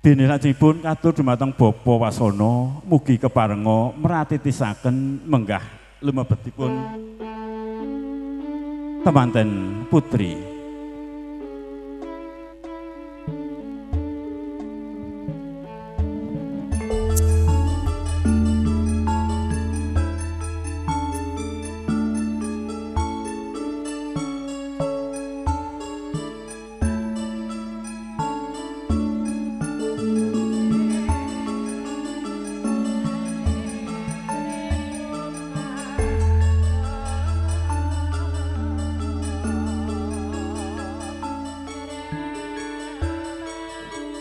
Dene lajengipun katur dumateng Bapa Wasana mugi keparenga meratitisaken menggah lumebetipun temanten putri.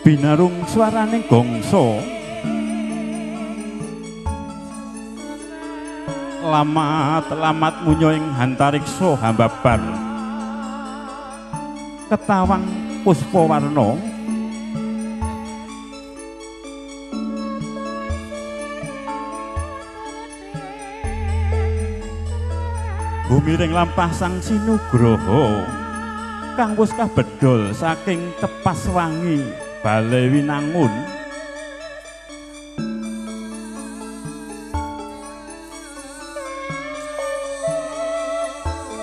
Binarung suarane gongso lamat-lamat munyo ing hantariksa hambabar ketawang puspawarna gumiring lampah Sang Sinugraha kang wis kabedhol saking tepas wangi Balai Winangun.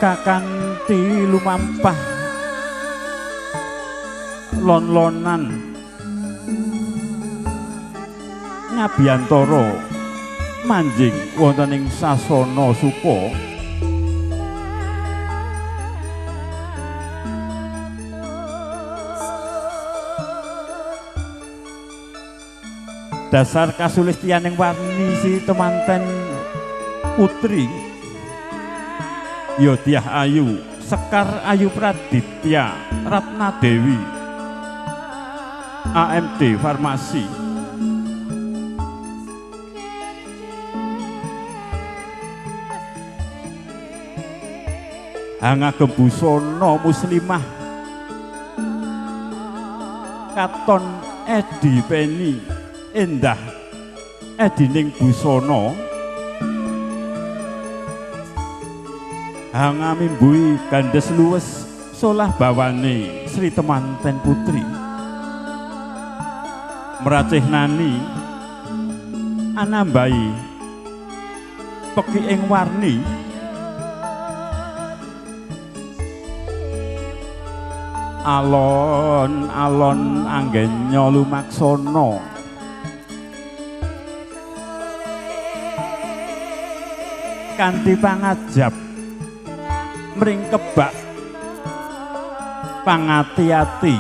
Kakanthi lumampah lon-lonan ngabiyantara manjing wonten ing sasana suka. Dasar kasulistianing warni si temanten putri Yodiah Ayu Sekar Ayu Praditya Ratna Dewi AMD Farmasi. Hangagem busana muslimah katon Edi Peni endah edining busana hangamimbui gandes luwes solah bawane Sri Temanten Putri meracih nani anambahi peki ing warni alon-alon anggenya lumaksana kanthi pangajap mring kebak pangati-ati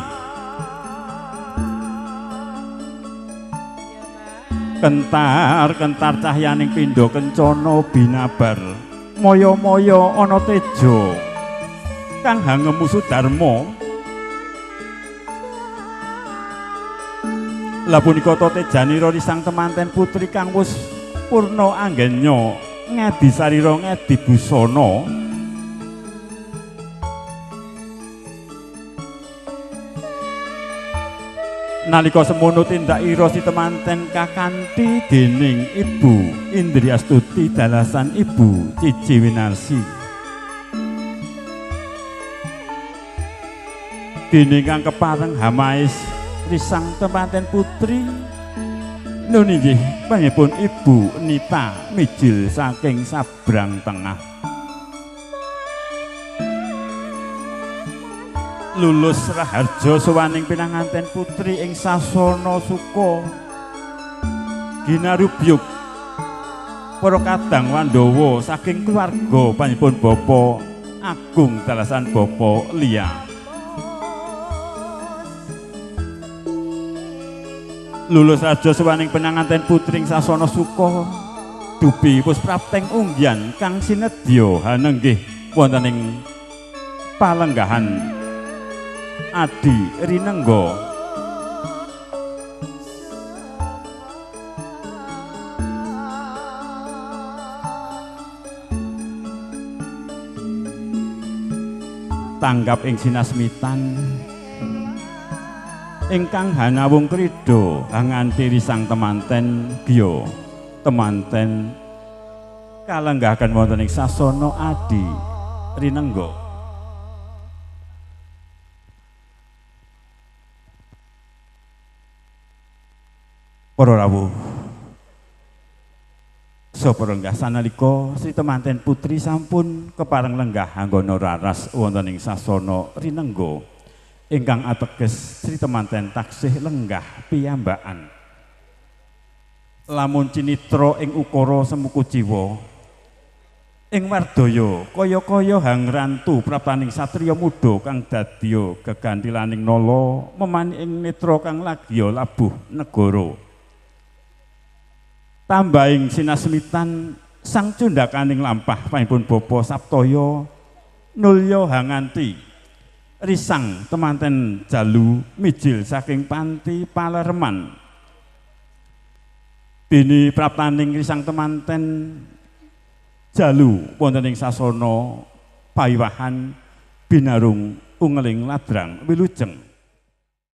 kentar-kentar cahyaning pindha kencana binabar maya-maya ana teja kang hangemu sudarma. Lah punika tejanira risang temanten putri kang wis purna anggenya ngedi sarira ngedi busana. Nalika semono tindakira si temanten kakanthi dening Ibu Indriastuti dalasan Ibu Cici Winarsi. Dening kang kepareng hamais risang temanten putri nun inggih panjenenganipun Ibu Nita mijil saking Sabrang Tengah. Lulus raharja sowaning pinanganten putri ing sasana suka ginarubyuk para kadang Wandawa saking keluarga panjenenganipun Bapa Agung dalasan Bapa Lia. Lulus raja sowaning pinanganten putri ing sasana suka dupi pusprapteng unggian kang sinedya hanenggih wonten ing palenggahan Adi Rinengga. Tanggap ing sinasmitan ingkang hanawung krida hanganti risang temanten giya temanten kalenggahaken wonten ing sasana Adi Rinengga. Para rawuh sapa lenggah sanalika Sri Temanten Putri sampun kepareng lenggah anggana raras wonten ing sasana rinengga ingkang ateges Sri Temanten taksih lenggah piyambakan. Lamun cinitra ing ukara semu kuciwa ing wardaya kaya-kaya hang rantu praptaning satriya muda kang dadya gegantilaning nala memani ing netra kang lagya labuh negara. Tambahing sinasmitan sang cundhakaning lampah panipun Bapa Saptaya nulya hanganti risang temanten jalu mijil saking panti palereman. Dene praptaning risang temanten jalu wonten ing sasana pawiwahan binarung ungeling ladrang wilujeng.